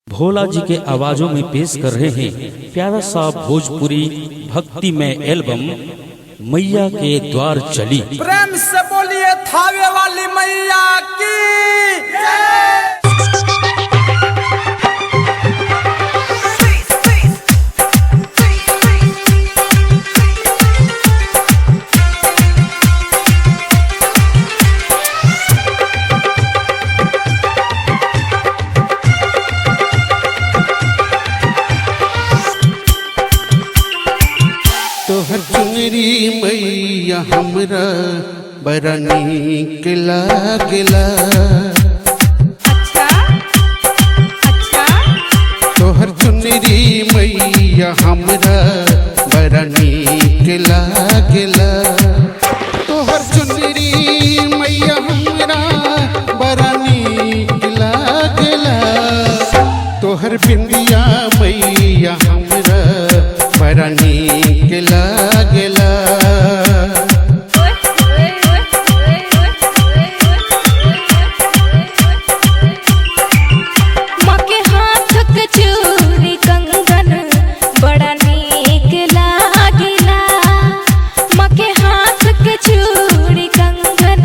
भोला जी के आवाजों में पेश कर रहे हैं प्यारा सा भोजपुरी भक्ति में एल्बम मैया के द्वार चली। प्रेम से बोलिए थावे वाली मैया की। तोहर चुनरी मैया हमरा बड़ा नीक लागेला। अच्छा अच्छा। तोहर चुनरी मैया हमरा बड़ा नीक लागेला। तोहर चुनरी मैया हमरा बड़ा नीक लागेला। तोहर बिंदिया मैया हमरा बड़ा नीक लागेला। ओए ओए ओए ओए ओए ओए। माँ के हाथ के चूड़ी कंगन बड़ा नीक लागेला। माँ के हाथ के चूड़ी कंगन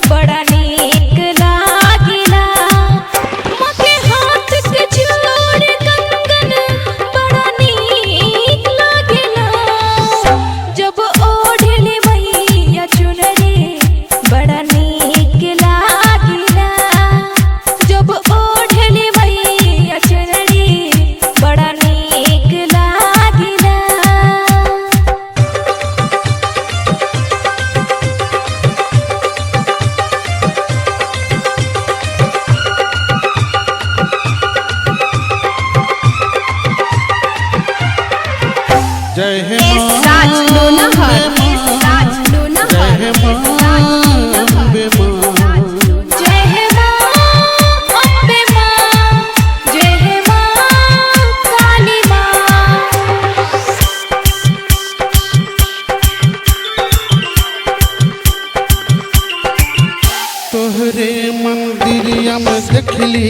बड़ा नीक लागेला। माँ के हाथ के चूड़ी कंगन बड़ा नीक लागेला। जब ओढ़ली मैया चुनरी बड़ा नीक लागेला। जब ओढ़ली मैया चुनरी बड़ा नीक लागेला। जय हे राज माँ, राज जय हे माँ, अम्बे माँ। जय हे माँ अम्बे माँ, जय हे माँ काली माँ। तोहरे मंदिरिया में देखली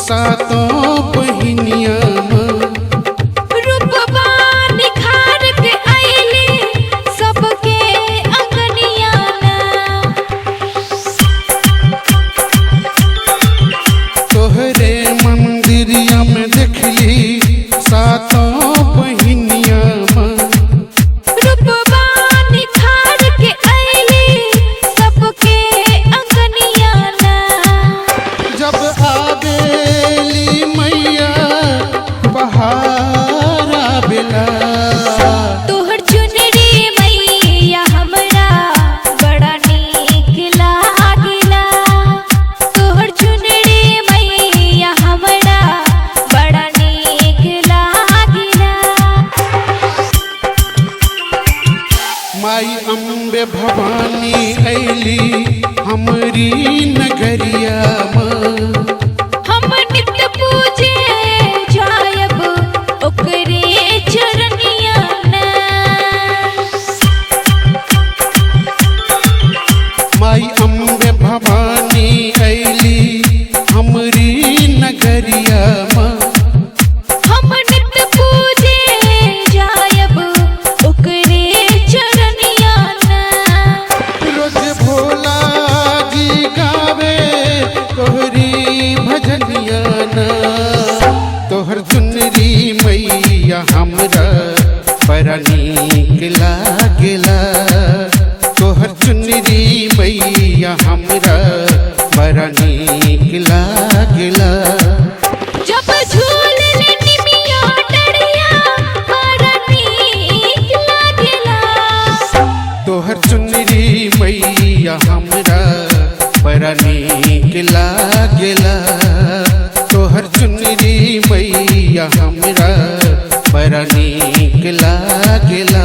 सातों बहिनिया में। रूपवा निखार के आईली सबके अंगनिया ना। तोहरे मंदिरिया में देखली सातों बहिनिया में। रूपवा निखार के आईली सबके अंगनिया ना। जब आवेली मैया बहार आवेला। तोहर चुनरी मैया हमरा बड़ा नीक लागेला। तोहर चुनरी मैया हमरा बड़ा नीक लागेला। माई अम्बे भवानी ऐली हमरी नगरिया में। हम नित्य पूजे जायब ओकरे चरनिया ना। माई अम्बे भवानी ऐली हमरी नगरिया में। हम नित्य पूजे जायब ओकरे चरनिया ना। रोज भोला जी गावे तोहरी भजनिया ना। तोहर चुनरी मैया हमरा बड़ा नीक लागेला। तोहर चुनरी मैया हमरा बड़ा नीक लागेला। जब झूलल निमिया डरिया बड़ा नीक लागेला। तोहर चुनरी मैया हमरा बड़ा नीक लागेला। तोहर चुनरी मैया हमरा बड़ा नीक लागेला।